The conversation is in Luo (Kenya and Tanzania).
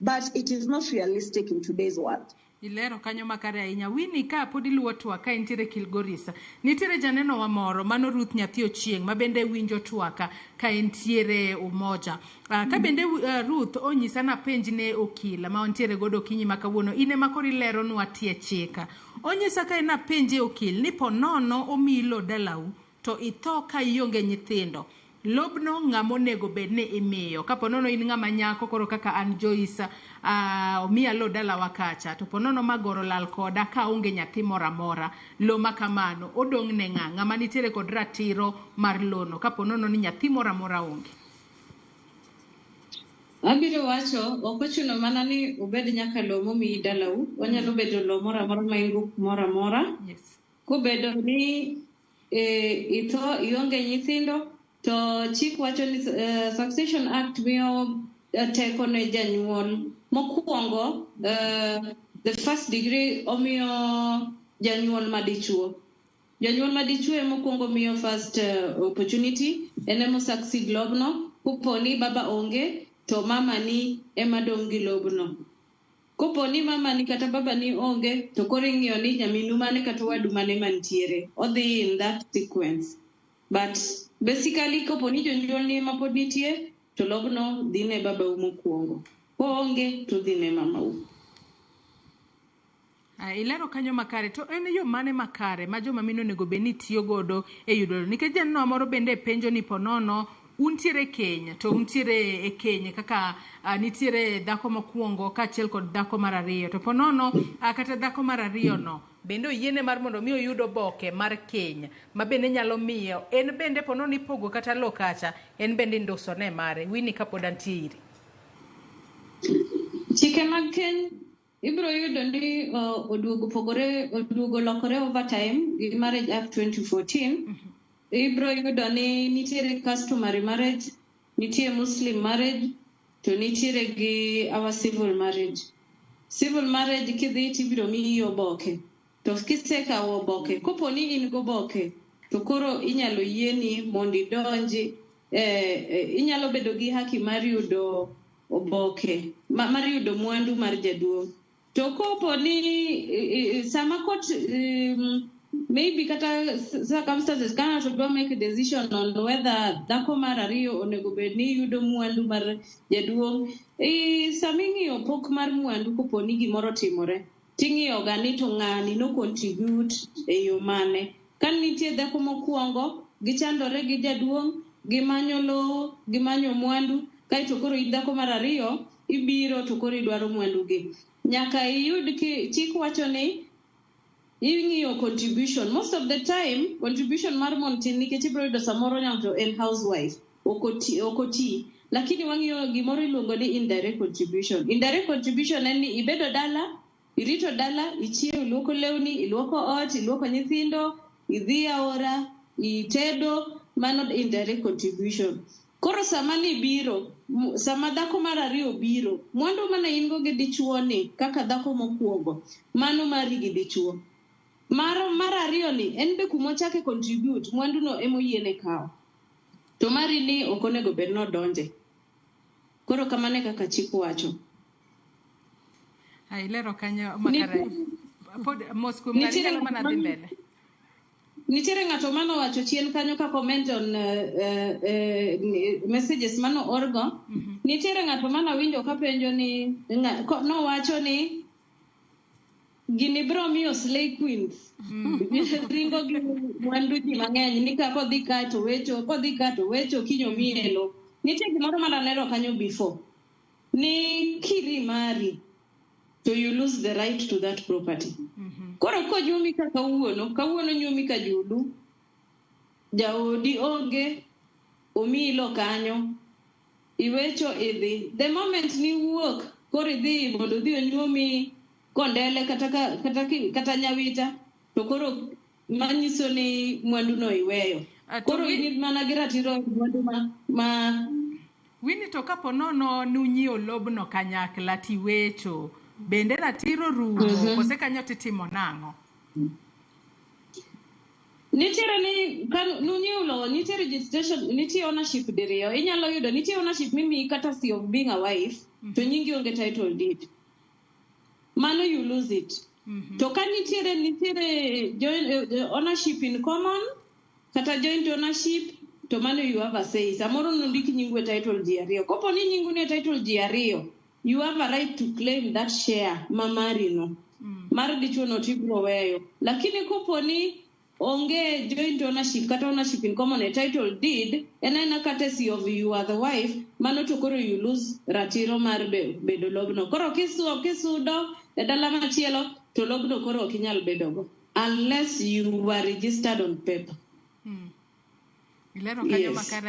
But it is not realistic in today's world. Ilero kanyo makare ahinya. Winnie, ka pod iluwo twak ka intiere Kilgoris, nitiere janeno wa moro, mano Ruth Nyathi Ochieng', ma bende winjo twak ka entiere Umoja. Ka bende Ruth onyisa napenj ne okil ma wantiere godo okinyi ma kawuono, in ema koro ileronwa tie chik. Onyisa ka en apenje okil ni po nono omiyi lo dalau to itho ka ionge nyithindo, lobno ng'ama onego bed ni imiyo? Kapo nono in ng'ama nyako koro kaka an Joyce, omiya lo dalawa kacha, to po nono magoro lal koda ka aonge nyathi moro amora, lo ma kamano odong' ne ng'a? Ng'ama nitiere kod ratiro mar lono kapo nono ni nyathi moro amora onge? Abiro wacho, ok ochuno mana ni obed nyaka lowo momiyi dalau. Onyalo bedo lowo moro amora ma in go kumoro amora. Kobedo ni itho ionge nyithindo, to chik wacho ni Succession Act miyo teko ne janyuol. Mokwongo, the first degree omiyo janyuol madichuo. Janyuol madichuo ema okwongo miyo first opportunity, en ema succeed lobno. Kopo ni baba onge, to mama ni ema dong' gi lobno. Kopo ni mama ni kata baba ni onge, to koro ing'iyo ni nyaminu mane kata owadu mane mantiere. Odhi in that sequence. But basically kopo ni jonyuol ni ema pod nitie, to lobno dhi ne babau mokwongo. Koonge to dhi ne mamau. Ilero kanyo makare. To en yo mane makare ma joma mine onego bed ni tiyo godo e yudo lo? Nikech janeno moro bende penjo ni ponono untiere keny, to untiere e keny kaka nitiere dhako mokwongo kaachiel kod dhako mar ariyo, to ponono kata dhako mar ariyo no bende oyiene mar mondo mi oyud oboke mar keny ma bende nyalo miyo en bende ponono ipogo kata lo kacha, en bende indusone mare. Winnie, kapod antie iri. Chike mag keny ibiro yudo ni oduogo pogore, oduogo lokore over time gi Marriage Act 2014. Ibiro yudo ni nitiere customary marriage, nitie Muslim marriage, to nitiere gi our civil marriage. Civil marriage kidhi tibiro miyi oboke. To kisekawo oboke, kopo ni in goboke, to koro inyalo yieni mondo idonji, inyalo bedo gi haki mar yudo oboke, mar yudo mwandu mar jaduong'. To kopo ni sama court, maybe kata circumstances ka ng'ato dwa make a decision on whether dhako mar ariyo onego bed ni yudo mwandu mar jaduong', sama ing'iyo pok mar mwandu kopo ni gimoro otimore, ting'iyo ga ni to ng'ani no contribute e yo mane. Ka nitie dhako mokwongo, gichandore gi jaduong', gimanyo lowo, gimanyo mwandu, kaeto koro in dhako mar ariyo, ibiro to koro idwaro mwandu gi. Nyaka iyud ki chik wacho ni ing'iyo contribution. Most of the time, contribution mar mon tin nikech ibiro yudo samoro ng'ato en housewife, ok oti. Lakini wang'iyo gimoro iluongo ni indirect contribution. Indirect contribution en ni ibedo dala, irito dala, ichiew, iluoko lewni, iluoko ot, iluoko nyithindo, idhi aora, itedo, mano indirect contribution. Koro sama ni biro, sama dhako mar ariyo biro, mwandu mane in go gi dichuo ni kaka dhako mokwongo, mano mari gi dichuo. Mar ariyo ni en be kumochake contribute, mwandu no emoyiene kawo. To mari ni ok onego bed nodonje. Koro kamano e kaka chik wacho. Ilero kanyo makare. Pod mos kuom ng'ani nyalo mana dhi mbele. Nitiere ng'ato manowacho chien kanyo ka comment on messages mano orgo. Nitiere ng'ato manawinjo ka penjo ni nowacho ni gini biro miyo slay queens ringo gi mwandu ji mang'eny ni ka kodhi ka to wecho, kodhi ka to wecho, kiny omiye lo. Nitie gimoro manalero kanyo before ni kiri mari to you lose the right to that property. Koro konyuomi ka kawuono, kawuono nyuomi ka judu, jaodi onge, omiyi lo kanyo, iwecho idhi. The moment ni wuok, koro idhi mondo odhi onyuomi kondele kata, kata, kata nyawita, to koro manyiso ni mwandu no iweyo. To Koro in mana gi ratiro e mwandu ma Winnie, to kapo nono nunyiewo lobno kanyakla tiwecho, bende ratiro rumo kose kanyo titimo nang'o? Nitiere ni ka nunyiewo lowo, nitie registration, nitie ownership diriyo. Inyalo yudo nitie ownership mimiyi courtesy of being a wife, to nyingi onge title deed. Mano you lose it. To ka nitiere joint, ownership in common kata joint ownership, to mano you have a say. Samoro nondik nyingu e title ji ariyo. Kopo ni nyingu ni e title ji ariyo, you have a right to claim that share ma mari no. Mar dichuo no tibro weyo. Lakini kopo ni onge joint ownership kata ownership in common e title deed, en aena courtesy of you are the wife, mano to koro you lose ratiro mar bedo lobno. Koro kisudo e dala machielo, to lobno koro ok inyal bedogo unless you were registered on paper. Ilero kanyo. Yes. Makare.